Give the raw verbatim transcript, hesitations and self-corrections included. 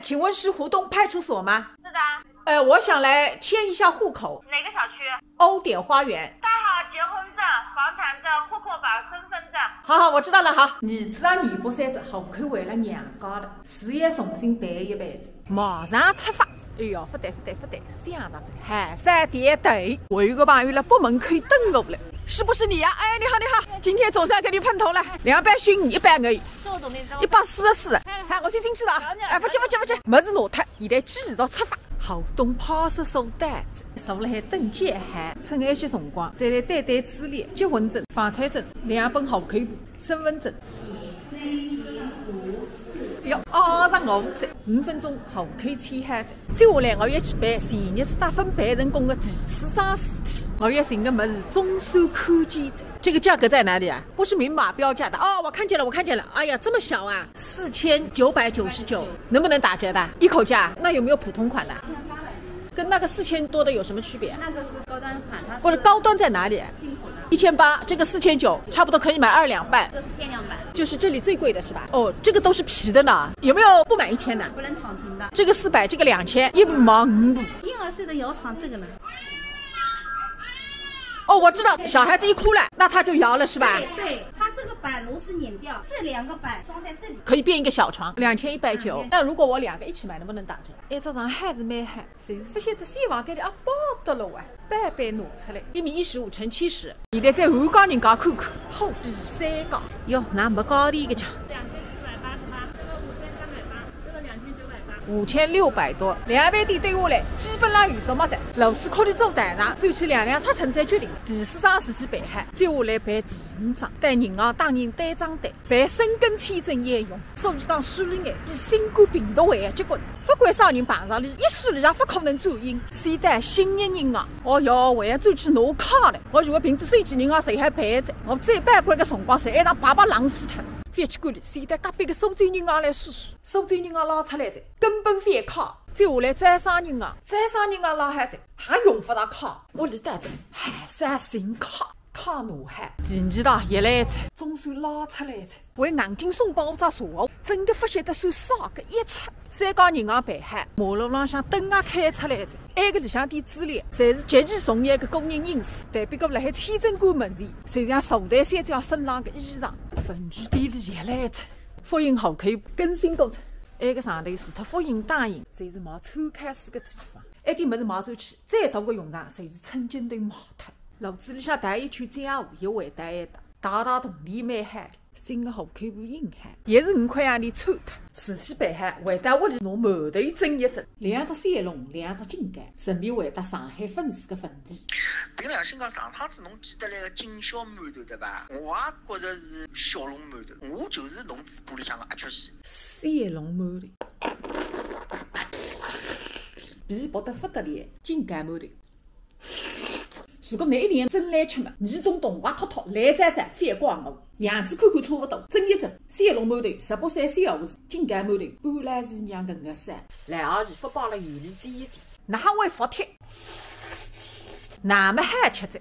请问是湖东派出所吗？是的。呃，我想来迁一下户口。哪个小区？欧典花园。带好结婚证、房产证、户口本、身份证。好好，我知道了。好，儿子啊，二八三子户口回了娘家了，事业重新办一办子，马上出发。哎哟，勿对勿对勿对，想着这还是点对。我有个朋友来北门口等我了，是不是你呀？哎，你好你好，今天总算跟你碰头了，两百寻你，一百我有，一百四十四。好，我先进去了啊。哎，勿急勿急勿急，物事拿脱，现在继续出发。 湖东派出所到了，坐辣海等接喊，趁眼歇辰光再来对对资料，结婚证、房产证、两本户口簿、身份证。哟，二十五子，五分钟户口迁好子。接下来我要去办全日制打分办成功的第四桩事体，我要寻个物事总算看见子。这个价格在哪里啊？不是明码标价的哦，我看见了，我看见了。哎呀，这么小啊！ 四千九百九十九，能不能打折的？一口价？那有没有普通款的？跟那个四千多的有什么区别？那个是高端款，它是不是，高端在哪里？进口的。一千八，这个四千九，差不多可以买二两半。这个是限量版，就是这里最贵的是吧？哦，这个都是皮的呢，有没有不满一天的？不能躺平的。这个四百，这个两千，一毛五。婴儿睡的摇床这个呢？哦，我知道，小孩子一哭了，那他就摇了是吧？对，它这个板螺丝捻掉，这两个板装在这里。可以变一个小床，两千一百九。那如果我两个一起买，能不能打折？哎，这床还是蛮好，就是勿晓得新房间里啊包得了哇，板板拿出来，一米一十五乘七十，现在再换家人家看看，好比三家。哟，那没高低个讲。两千四百八十八，这个五千三百八，这个两千九百八。五千六百多，两爿店对下来，基本上有数目哉。螺丝壳里做台上，最起两两尺寸再决定。第四桩事体办好，接下来办第五桩，到银行打印单张单。 办申根签证也用，所以讲苏联哎，比新冠病毒还要结棍。勿管啥人碰着俚，一苏联也勿可能转印，先到兴业银行。哦哟，还要转去拿卡嘞。我如果凭仔手机银行随海办着，我最宝贵个辰光侪一道白白浪费脱。覅去管俚，先到隔壁个苏州银行来试试。苏州银行拉出来着，根本覅卡。接下来招商银行，招商银行拉海着，还用勿着卡。屋里带着，还是要新卡。 卡拿好，第二趟也来着，总算拉出来着。还硬劲送包扎啥哦，真个勿晓得算啥个一切。三家银行办好，马路浪向灯也开出来着，埃个里向点资料，侪是极其重要个个人隐私，代表个辣海签证官门前，就像坐台小姐身浪个衣裳。文具店里也来着，复印户口簿更新过着，埃个上头除脱复印打印，就是买参考书个地方。埃点物事买转去，最大个用场就是趁劲头卖脱。 路子里向汏一圈江湖，又回到埃搭，汏汏桶里蛮好，新个户口簿印好，也是五块洋钿凑脱。事体办好，回到屋里拿馒头蒸一蒸，两只小笼，两只浸糕，顺便回到上海粉丝个坟地。凭良心讲，上趟子侬寄得来个金小馒头对伐？我也觉着是小笼馒头，我就是侬嘴巴里向个阿缺西。小笼馒头，皮薄得勿得了，浸糕馒头。 如果侬一定要蒸来吃嘛，侬动动坏脱脱，来哉哉，覅怪我。样子看看差勿多，蒸一蒸，小笼馒头，十八岁小胡子，浸糕馒头，半老是娘个我噻。来而已，勿摆了，有理之一点。哪会服帖？那么好吃哉，